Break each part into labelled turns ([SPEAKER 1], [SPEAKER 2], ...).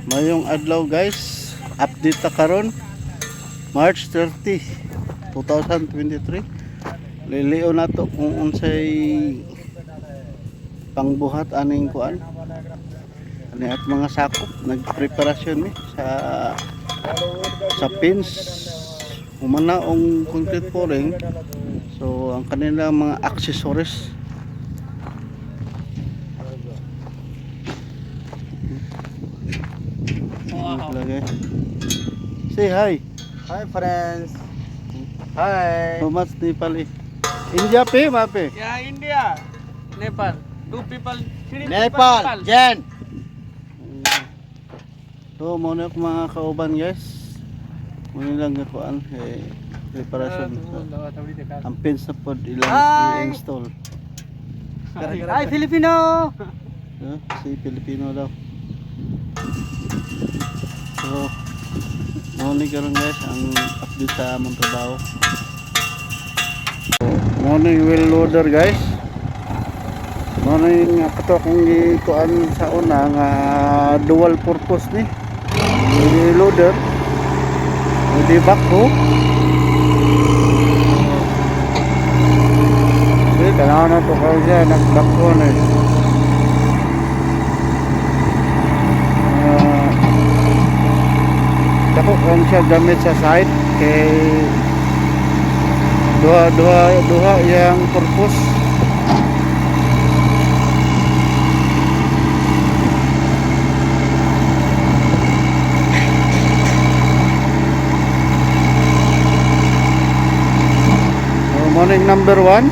[SPEAKER 1] Mayong adlaw, guys. Update ta karon, March 30, 2023. Liliw nato kung unsay pangbuhat aning kuan. Ani at mga sakop, nagpreparasyon mi sa pins humana og concrete pouring. So ang kanilang mga accessories. Lagay. Say hi.
[SPEAKER 2] Hi, friends. Hi.
[SPEAKER 1] How much Nepali? India pe, mape.
[SPEAKER 3] Yeah, India, Nepal. Two people, three
[SPEAKER 2] Nepal.
[SPEAKER 3] people.
[SPEAKER 2] Jen.
[SPEAKER 1] So, muna ko mga kauban, guys. Muna lang kuan kay preparation sa ang pins na pod ilang
[SPEAKER 2] Hi!
[SPEAKER 1] i-install.
[SPEAKER 2] Hi, Filipino.
[SPEAKER 1] So, si Pilipino daw. So, mao ni karon, guys, ang update sa among trabaho. So, mao ni wheel loader, guys. Mao ni nga kato akong gikuan sa una nga dual purpose ni. Pwede loader, pwede backhoe. Okay, tanaw na to kayo siya, nag-backhoe na eh. Ah, dako kung siya gamit sa site kay duha duha duha yang purpose. So, morning number 1.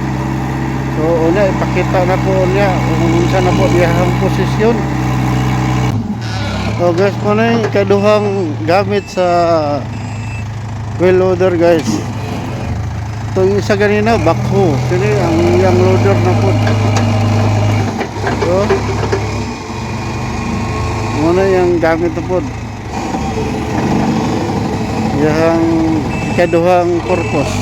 [SPEAKER 1] So unya ipakita na po unya kung unsa na po diyahang posisyon. So guys, mo na yung ikaduhang gamit sa wheel loader, guys. Ito yung isa ganina, backhoe. Kini ang iyang loader na po. So, muna yung gamit na po. Yang ikaduhang purpose.